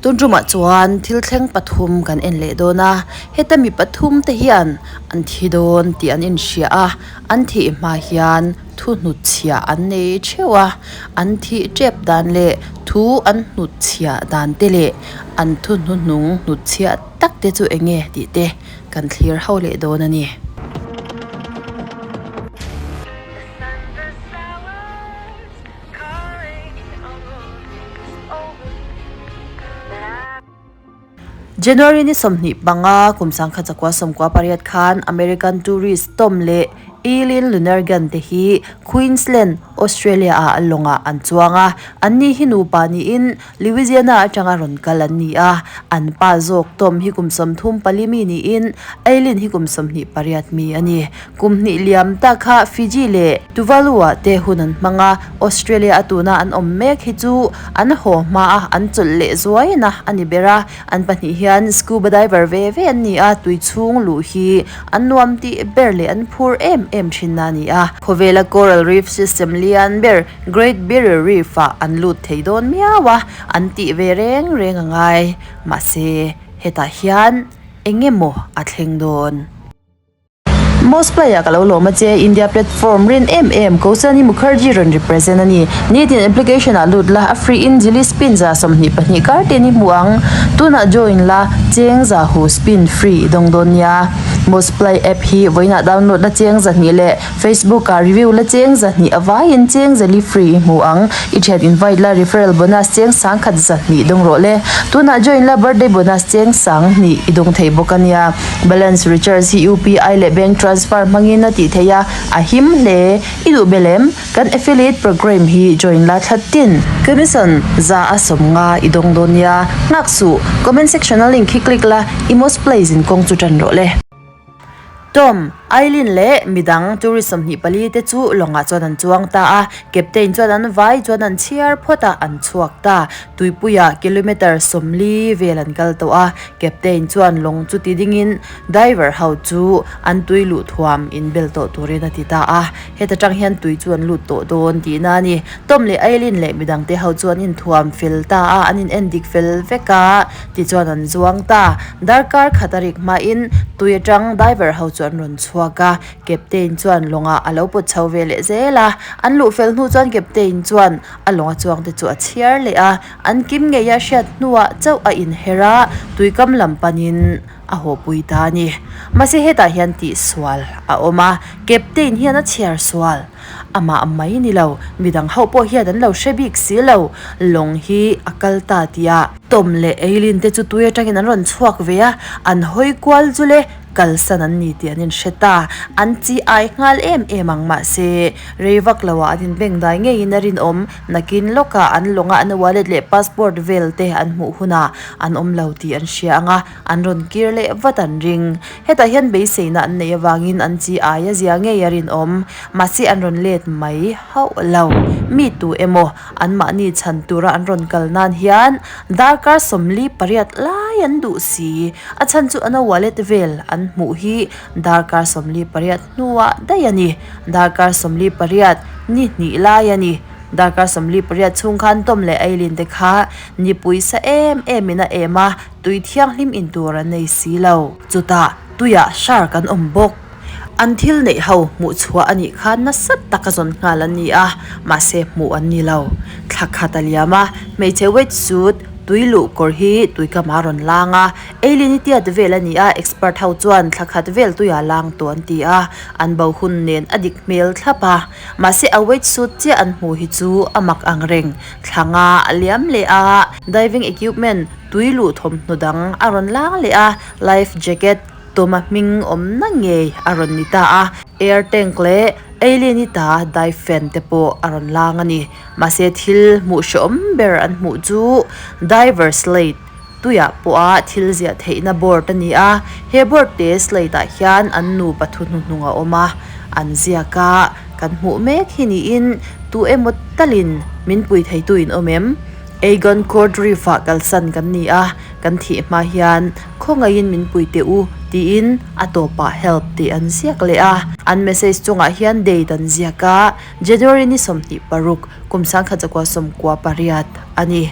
Tun tumah chuan thil thleng pathum kan en leh dawn a, heta mi pathum te hian an thi dawn tih an inhria a, an thih hma hian thu hnutchhiah an nei theuh a, an thih tep dan leh thu an hnutchhiah dan te leh an thu hnuhnung hnutchhiah tak te chu eng nge tih te kan thlir ho leh dawn a ni. January ni 25 kum 1998 khan American tourist Tom leh Eileen Lonergan te hi Queensland, Australia ah lawngah an chuang a. Anni hi nupa niin Louisiana atanga rawn kal an ni a. An pa zawk Tom hi kum 34 mi niin Eileen hi kum 28 mi a ni. Kum hnih liam ta kha Fiji leh Tuvalu-ah te hun an hmang a, Australia a tuna an awm mek hi chu an haw hma a, an chawlh leh zuaina a ni ber a. An pahnih hian scuba diver ve ve an ni a, tui chhung luh hi an nuam tih ber leh an phur em em thin a ni a. Khawvela coral reef system lian ber Great Barrier Reef-ah an lut thei dawn miau a, an tih ve reng reng a ngai. Mahse, hetah hian eng emaw a thleng dawn. Mosplay ah ka lo lawm a che, India platform rin em em Kausani Mukherjee rawn represent a ni. Nitin application ah lut la, a free in jili spin 22 kar te ni hmu ang. Tunah join la, cheng za hu spin free i dawng dawn nia. Mosplay app hi vawiinah download la cheng 200 leh Facebook ah review la cheng 200 a vaiin cheng 4 free i hmu ang. I thian invite la referral bonus cheng 1,200 dawng rawh le. Tunah join la birthday bonus cheng 2,000 i dawng thei bawk a nia. Balance recharge hi UPI leh bank transfer hmangin a tih theih a, a him hle. I duh bel em? Kan affiliate program hi join la thla tin. Commission 150 i dawng dawn nia. Nghak suh, comment section a link hi click la, i most plays in kawng chu tan rawh le. Tom, Eileen leh midang tourist 24 te chu lawngah chuan an chuang ta a, captain chuan an vai chuan an chhiar phawt a, an chhuak ta. Tuipuiah kilometre 40 vel an kal tawh a, Captain chuan lawng chu ti dingin diver ho chu an tui luh thuam in bel tawh turin a ti ta a, heta tang hian tui chu an lut tawh dawn tihna a ni. Tom leh Eileen leh midangte ho chu an inthuam fel ta a, an in en dik fel vek a, tichuan an zuang ta. Darkar khat a rik hmain tui atang diver ho chu an rawn chhuak a, Captain chuan lawngah a lo pawt chho ve leh zel a, an luh fel hnu chuan Captain chuan a lawnga chuangte chu a chhiar leh a. An kim ngei a hriat hnuah chauh a inher a, tuikam lam panin a hawpui ta a ni. Mahse hetah hian tihsual a awm a, Captain hian a chhiar sual. Amah mai ni lo, midang ho pawh hian an lo hre bik si lo, lawng hi a kal ta tia. Tom leh Eileen te chu tui atangin an rawn chhuak ve a, an hawi kual chu le. Kalsan an ni tih an inhre ta. An chi ai nghal em em ang mahse, rei vak loah an inbengdai ngeiin a rinawm. Nakin lawkah an lawnga an wallet leh passport vel te an hmuh hunah an awm lo tih an hria ang a, an rawn kir leh vat an ring. Hetah hian beiseina an neih avangin an chi ai a zia ngei a rinawm. Mahse an rawn let mai hauh lo. Mi tu emaw anmahni chhan tura an rawn kal nan hian darkar 48 lai an duh si. A chhan chu ana wallet vel an hmuh hi darkar 48 hnuah daih a ni. Darkar 48 ni hnih lai a ni. Darkar 48 chhung khan Tom leh Eileen te kha nipui sa em em in a em a, tui thianghlim in tur an nei si lo. Chutah tuiah shark an awm bawk. An thil neih ho hmuh chhuah a nih kha nasa taka zawn nghal an ni a, mahse hmuh an ni lo. Thla khat a liam a, hmeichhe wet suit, tui luh kawr hi tuikam a rawn lang a, Eileen-i tiat vel a ni a, expert ho chuan thla khat vel tuiah lang tawh an ti a, an bo hun nen a dik hmel thlap a, mahse a wet suit chiah an hmuh hi chu a mak ang reng. Thla nga a liam leh a, diving equipment, tui luh thawmhnaw dang a rawn lang leh a, life jacket, Tawma hming awmna ngei a rawn ni ta a, air tank leh Eileen-i ta dive fan te pawh a rawn lang a ni. Mahse thil hmuh hrehawm ber an hmuh chu diver slate, tuiah pawha thil ziah theihna board a ni a, he board te slate ah hian an nupa thu hnuhnung a awm a, an ziak a, kan hmuh mek hi niin tu emaw talin min pui theitu in awm em? Aegon Court Reef ah kalsan kan ni a, kan thih hma hian khawngaihin min pui teh u tiin a tawpah help tih an ziak leh a. An message chungah hian date an ziak a, January ni 26, kum 1998 a ni.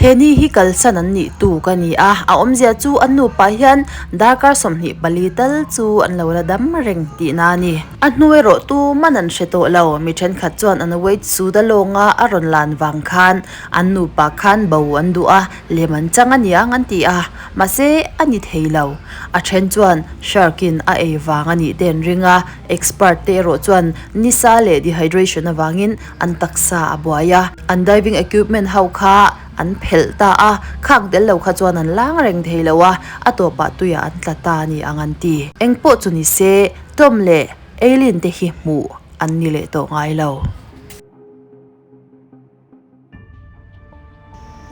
He ni hi kalsan an nih tuk a ni a, a awmzia chu an nupa hian darkar 24 tal chu an lo la dam reng tihna a ni. A hnu erawh tuman an hre tawh lo, mi thenkhat chuan an wait suit a lawnga a rawn lan vang khan an nupa khan bo an duh a, lem an chang a niang an ti a, mahse a ni thei lo. A then chuan shark in a ei vang a nih te an ring a, expert te erawh chuan nisa leh dehydration avangin an taksa a buai a, an diving equipment ho kha an phelh ta a, khak del lo kha chuan an lang reng thei lo a, a tawpah tuiah an tla ta a ni ang an ti. Engpawh chu ni se, Tom leh Eileen te hi hmuh an ni leh tawh ngai lo.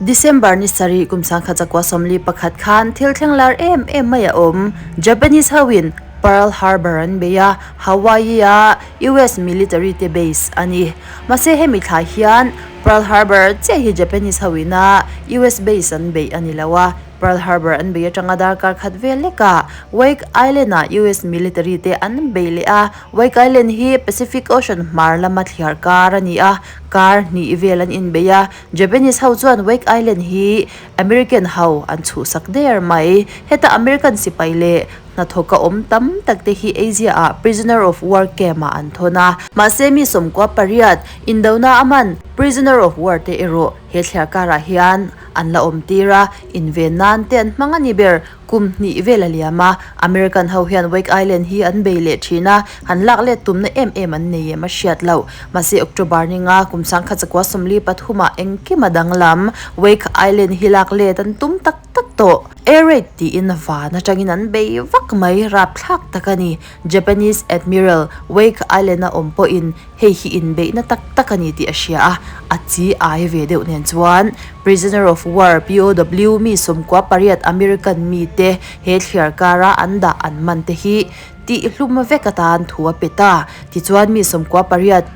December ni sarih kum 1941 khan thil thleng lar em em mai a awm. Japanese ho in Pearl Harbor an bei a, Hawaii a US military te base a ni. Mahse hemi thla hian Pearl Harbor chiah hi Japanese ho in a US base an beih a ni lo a, Pearl Harbor an bei atanga darkar khat vel lekah Wake Island ah US military te an bei leh a, Wake Island hi Pacific Ocean hmar lama thliar kar a ni a, kar hnih vel an inbei a, Japanese ho chuan Wake Island hi American ho an chhuhsak der mai. Heta American sipai leh hnathawka awm tam tak te hi Asia ah prisoner of war camp ah an thawn a. Mahse mi 18 indona a man prisoner of war te erawh he thliar karah hian an la awm tir a, inven nan te an hmang a ni ber. Kum hnih vel a liam a, American ho hian Wake Island hi an bei leh thin a, han lak let tumna em em an nei em a hriat loh. Mahse October ninga kum 1943 ah engkim a danglam, Wake Island hi lak let an tum tak tak tawh. Air raid tiin van atangin an bei vak mai, rapthlak tak a ni. Japanese Admiral Wake Island a awm pawhin hei hi inbeihna tak tak a ni tih a hria a, a chi ai ve deuh nen chuan Prisoner of War, POW, mi 18 American mite he thliar kara an dah an man te hi tihhlum vek atan thu a pe ta. Tichuan mi 18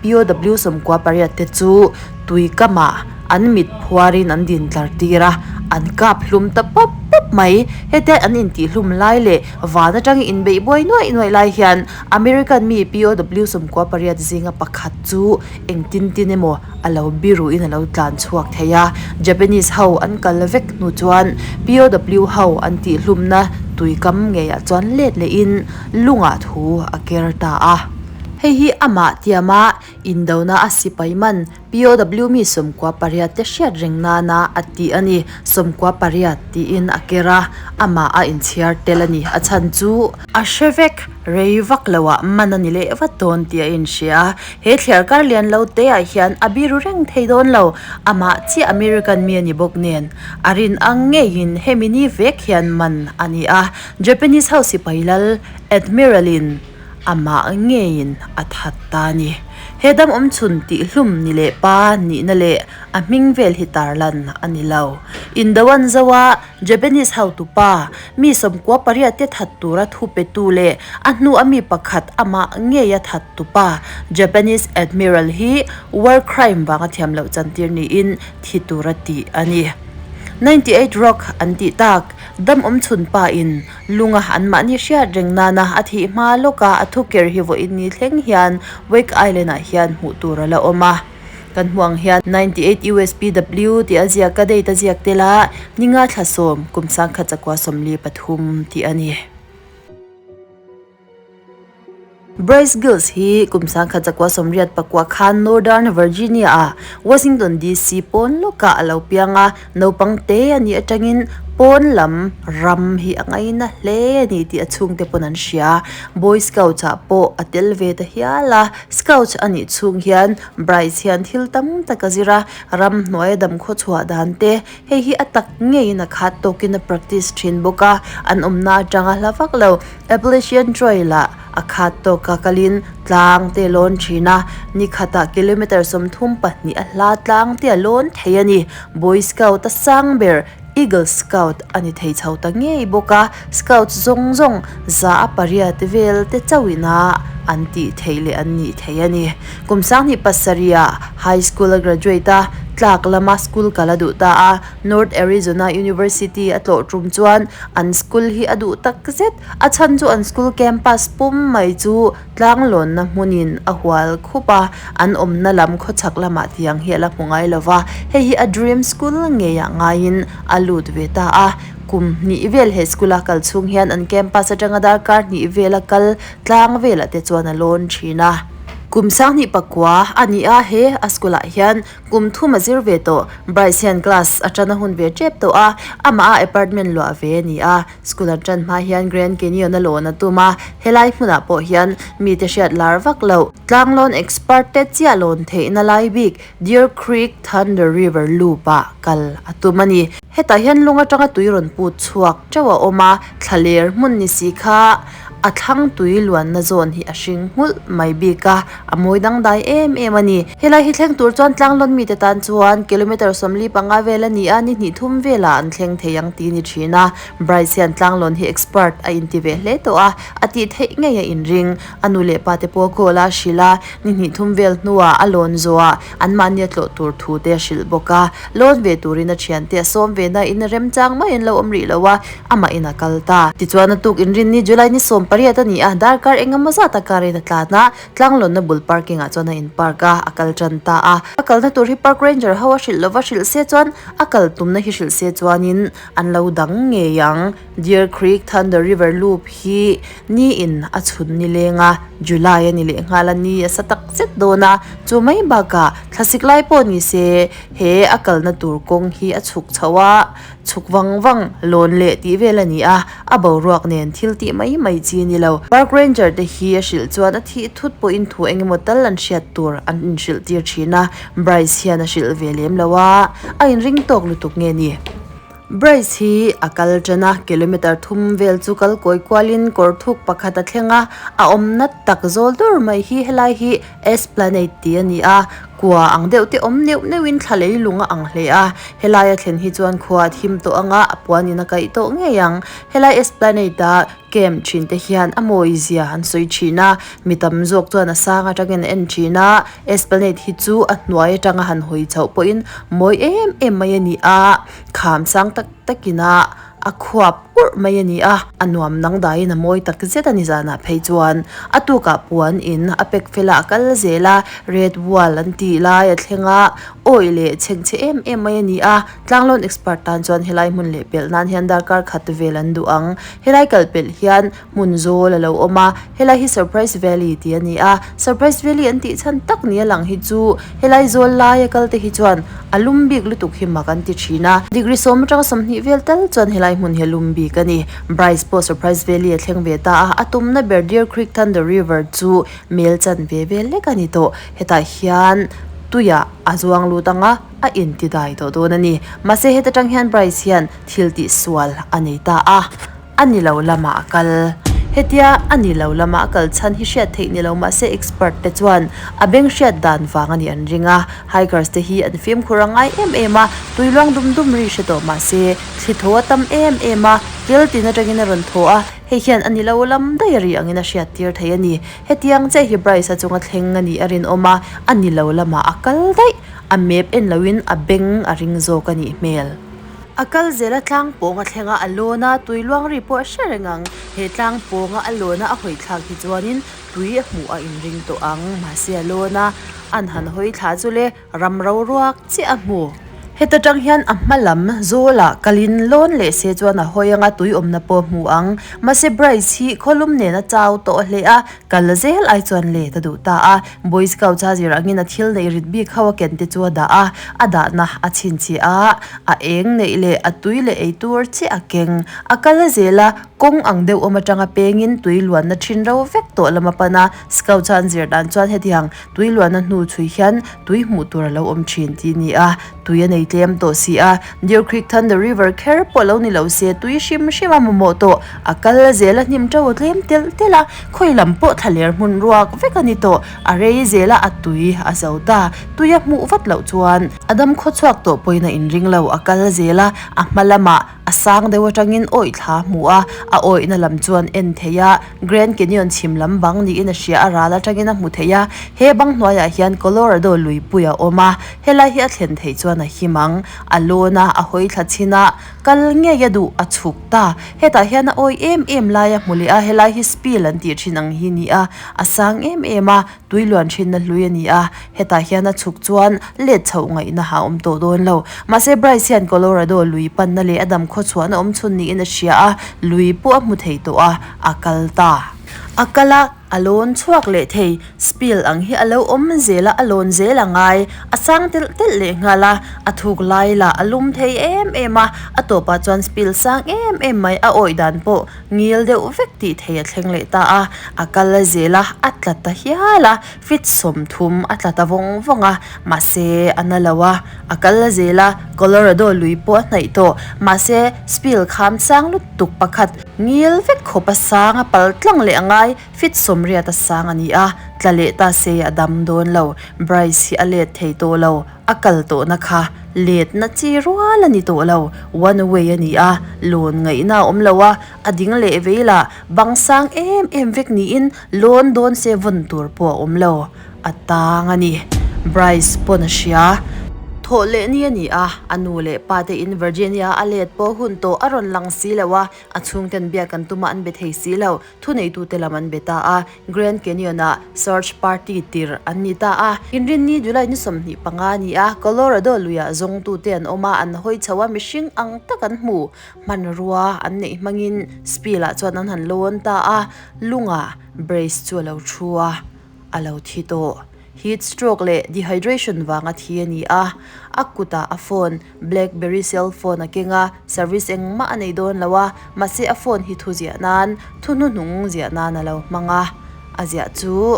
POW 18 te chu tui kamah an mit phuarin an din tlar tir a, an kap hlum ta pawp pawp mai. Hetia an intihhlum lai leh van atangin inbeih buai nuaih nuaih lai hian American mi POW 18 zinga pakhat chu engtin tin emaw a lo biruin a lo tlan chhuak thei a, Japanese ho an kal vek hnu chuan POW ho an tihhlumna tuikam ngeiah chuan let lehin lungah thu a ker ta a. Hei hi amah tiama indona a sipai man POW mi 18 te hriat reng nana a tih a ni, 18 tiin a ker a, amah a inchhiar tel a ni. A chhan chu a hre vek. Rei vak loah man a ni leh vat dawn tih a inhria. He thliar kar lian lo te ah hian a biru reng thei dawn lo. Amah chiah American mi a ni bawk nen. A rin ang ngeiin hemi ni vek hian man a ni a. Japanese ho sipai lal Admiral in amah ngeiin a that ta a ni. He dam awm chhun tihhlum ni leh pa nihna leh a hming vel hi tarlan a ni lo. Indo an zo a. Japanese hotupa, mi 18 te that tura thu petu leh a hnu a mi pakhat amah ngeia that tupa Japanese Admiral hi war crime vanga thiam loh chantir niin thi tura tih a ni. 98 Rock an tih tak, dam awm chhun pa in lunga anmahni hriat reng nana a thih hma lawka a thuker hi vawiin ni thleng hian Wake Island ah hian hmuh tur a la awm a. Kan hmuh ang hian 98 USPW tih a ziak a date a ziak tel a, ni nga thla sawm kum 1943 tih a ni. Bryce Gills hi kum 1989 khan Northern Virginia ah Washington DC pawn lawkah a lo piang a, naupang te a nih atangin pawn lam ram hi a ngaina hle a ni tih a chhungte pawn an hria. Boy Scouts ah pawh a tel ve ta hial a. Scouts a nih chhung hian Bryce hian thil tam tak a zir a, ramhnuai a dam khawchhuah dan te, hei hi a tak ngeiin a khat tawkin a practice thin bawk a, an awmna atanga hla vak lo Appalachian Trail ah a khat tawka kalin tlang te a lawn thin a, ni khatah kilometre 32 a hla tlang te a lawn thei a ni. Boy Scout a sang ber Eagle Scout a ni thei chho ta ngei bawk a, Scouts zawng zawng 8% vel te chauhina an tih theih leh an nih thei a ni. Kum 27 ah high school a graduate a, tlak lama school kal a duh ta a. North Arizona University a tlawh tum chuan an school hi a duh tak zet. A chhan chu an school campus pum mai chu tlanglawnna hmunin a hual khup a, an awmna lam khawchhak lamah tiang hi a la hmu ngai lo va, hei hi a dream school ngeiah ngaiin a lut ve ta a. Kum hnih vel he school a kal chhung hian an campus atanga darkar hnih vela kal tlang velah te chuan a lawn thin a. Kum sanghnih pakua a ni a, he a school ah hian Kum thum a zir ve tawh. Bryce hian class a tan a hun ve tep tawh a, amah a apartment luah ve a ni a. School an tan hma hian Grand Canyon a lawn a tum a, helai hmunah pawh hian mite hriat lar vak loh. Tlanglawn expert te chiah lawn theihna lai bik Deer Creek Thunder River Loop ah kal a tum a ni. Hetah hian lung atanga tui rawn put chhuak teuh a awm a, thlaler hmun ni si kha a thlang tui luanna zawn hi a hring nghulh mai bik a, a mawi dangdai em em a ni. Helai hi thleng tur chuan tlanglawn mite tan chuan kilometre 45 vel a ni a, ni hnih thum velah an thleng thei ang tih a ni thin a. Bryce hian tlanglawn hi expert a inti ve hle tawh a, a tih theih ngei a inring. A nu leh pa te pawh a call a hrilh a, ni hnih thum vel hnuah a lawn zawhah anmahni a tlawh tur thu te a hrilh bawk a. Lawn ve turin a thiante a sawm ve na in remchang mai an lo awm rih lo a, amah in a kal ta. Tichuan a tuk inrinni July ni 18 a ni a, darkar engemaw zat a car in a tlan a, tlanglawnna bul parking ah chuan a in park a, a kal tan ta a. A kalna tur hi park ranger ho a hrilh lova hrilh se chuan a kal tumna hi hrilh se chuanin an lo dang ngei ang. Deer Creek Thunder River Loop hi ni in a chhun ni leng a, July a ni leh nghal a, ni a sa tak zet dawn a, chu mai bakah thlasik lai pawh ni se he a kalna tur kawng hi a chhuk chho a, chhuk vang vang lawn leh tih vel a ni a, a boruak nen thil tih mai mai chi a ni lo. Park Ranger te hi a hrilh chuan a thih thut pawhin thu eng emaw tal an hriat tur an inhrilh tir thin a, Bryce hian a hrilh ve lem lo a, a inring tawk lutuk nge ni? Bryce hi a kal tan a, kilometre thum vel chu kal kawi kualin kawr thuk pakhat a thleng a, a awmna tak zawl dur mai hi helai hi Esplanade tih a ni a, kua ang deuh te awm neuh neuhin thla leilung a ang hle a, helai a thlen hi chuan khua a thim tawh ang a, a puanin a kaih tawh ngei ang. Helai Esplanade a camp thin te hian a mawi zia an sawi thin a, mi tam zawk chuan a sang atangin a en thin a, Esplanade hi chu a hnuai atanga han hawi chhoh pawhin mawi em em mai a ni a. Kham sang tak takin a a khuap urh mai a ni a, a nuam nang daiin a mawi tak zet a ni zanah phei chuan a tukah puan in a pack fel a a kal zel a, red wall an tih lai a thleng a, awih leh chhengchhe em em mai a ni a, tlanglawn expert tan chuan helai hmun leh pelh nan hian darkar khat vel an duh ang, helai kal pelh hian hmun zawl a lo awm a, helai hi Surprise Valley tih a ni a, Surprise Valley an tih chhan tak ni a lang hi chu helai zawl laia kal te hi chuan a lum bik lutuk hi mak an ti thin a, degree sawm atanga 20 vel tal chuan helai hmun hi a lum bik a ni. Bryce pawh Surprise Valley a thleng ve ta a, a tumna ber Deer Creek Thunder River chu mel chan ve vel lek a ni tawh, hetah hian tuiah a zuang lut ang a, a inti dai tawh dawn a ni. Mahse heta tang hian Bryce hian thil tihsual a nei ta a. A ni lo lamah a kal. Hetia a ni lo lama a kal chhan hi hriat theih ni lo mahse expert te chuan a beng hriat dan vang a nih an ring a. Hikers te hi an fimkhur a ngai em em a, tui luang dum dum ri hre tawh mahse thli thaw a tam em em a, kel tin atangin a rawn thaw a, hei hian a ni lo lam daih a ri angin a hriat tir thei a ni. Hetiang chiah hi Bryce a chunga thleng a nih a rinawm a, a ni lo lamah a kal daih. A map en loin a beng a ring zawk a nih hmel. A kal zel a tlang pawng a thleng a, a lawn a, tui luang ri pawh a hre reng ang. He tlang pawnga a lawn a a hawi thlak hi chuanin tui a hmuh a inring tawh ang. Mahse a lawn a, an han hawi thla chu le ram ro ruak chiah a hmu. Heta tang hian a hma lam zawlah kalin lawn leh se chuan a hawi anga tui awmna pawh a hmu ang. Mahse Bryce hi khawlum nen a chau tawh hle a, kal zel ai chuan let a duh ta a. Boy Scout a zir angin a thil neih rit bik ho a ken te chu a dah a, a dahna a chhinchhiah a, a eng neih leh a tui leh ei tur chiah a keng. A kal zel a, kawng ang deuh awm atanga pengin tui luanna thin ro vek tawh lam a pan a, Scout a an zir dan chuan hetiang tui luanna hnu chhui hian tui hmuh tur a lo awm thin tih a ni a, tui a nei tlem tawh si a, Deer Creek Thunder River kher pawh lo ni lo se tui hrim hrim a mamawh tawh, a kal zel a hnim to a tlem telh telh a, khawi lam pawh thlaler hmun ruak vek a ni tawh, a rei zel a a tui a zo ta, tui a hmuh vat loh chuan. A dam khawchhuak tawh pawhin a inring lo, a kal zel a, a hma lamah a sang deuh atangin awih thla a hmu a, a awihna lam chuan en thei a, Grand Canyon chhim lam bang niin a hria a, ral atangin a hmu thei a, he bang hnuaiah hian Colorado luipui a awm a, helai hi a thlen theih chuan a him ang, a lawn a, a hawi thla chhin a, kal ngei a duh, a chhuk ta, hetah hian a awih em em lai a hmu leh a, helai hi spill an tih thin ang hi ni a, a sang em em a. Tui luan thinna hlui a ni a, hetah hian a chhuk chuan let chhoh ngaihna a awm tawh dawn lo. Mahse Bryce hian Colorado lui panna leh a dam khawchhuahna awm chhun niin a hria a, lui pawh a hmu thei tawh a, a kal ta. A kal a, a lawn chhuak leh thei. Spill ang hi a lo awm zel a, a lawn zel a ngai. A sang telh telh leh nghal a, a thuk lai lah a lum thei em em a, a tawpah chuan spill sang em em mai a awih dan pawh Ngil deuh vek tih thei a thleng leh ta a, a kal a zel a, a tla ta hial a, feet 30 a tla ta vawng vawng a, mahse a na lo a, a kal a zel a, Colorado lui pawh a hnaih tawh, mahse spill kham sang lutuk pakhat ngil vek khawp a sang a pal tlang leh a ngai, feet 80 a sang a ni a, tla leh ta se a dam dawn lo, Bryce hi a let thei tawh lo. A kal tawhna kha letna chi rual a ni tawh lo, one way a ni a, lawn ngaihna a awm lo a, a ding leh vei lah bang sang em em vek niin lawn dawn se vawn tur pawh a awm lo, a tang a ni. Bryce pawn a hria. Thawh leh ni a ni a, a nu leh pa te in Virginia a let pawh hun tawh a rawn lang si lo a, a chhungten biak an tuma an be thei si lo, thuneitute lam an be ta a. Grand Canyon-ah search party tir an ni ta a. Inrinni July ni 25 a ni a, Colorado luiah zawngtute an awm a, an hawi chho a, mihring ang tak an hmu. Hmanrua an neih hmangin Spill-ah chuan an han lawn ta a, lungah Brace chu a lo thu a, a lo thi tawh. Heat stroke leh dehydration vanga thi a ni a, a kutah a phone, Blackberry cell phone a keng a, service engmah a nei dawn lo a, mahse a phone hi thu ziah nan, thu hnuhnung ziah nan a lo hmang a, a ziah chu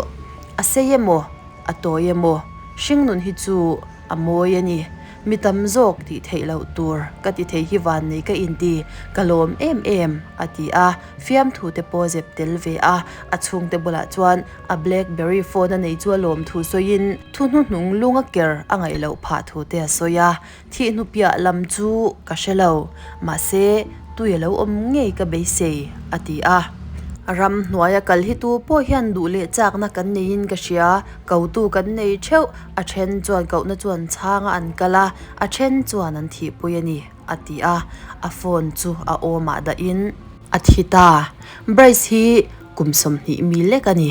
a sei emaw, a tawi emaw, hringnun hi chu a mawi a ni. Mi tam zawk tih theih loh tur ka ti thei hi van nei ka inti, ka lawm em em, a ti a, fiamthu te pawh zep tel ve a, a chhungte bulah chuan A Blackberry phone a nei chu a lawm thu sawiin thu hnuhnung lung a ker a ngaih loh phah thu te a sawi a, thih hnu piah lam chu ka hre lo, mahse tui a lo awm ngei ka beisei a ti a. Ram hnuaia kal hi tu pawh hian duh leh chakna kan neiin ka hria, kotu kan nei theuh, a then chuan kohna chuan chhanga an kal a, a then chuan an thihpui a ni a ti a, a phone chu a awmah dahin. A thi ta. Bryce hi kum 20 mi lek a ni.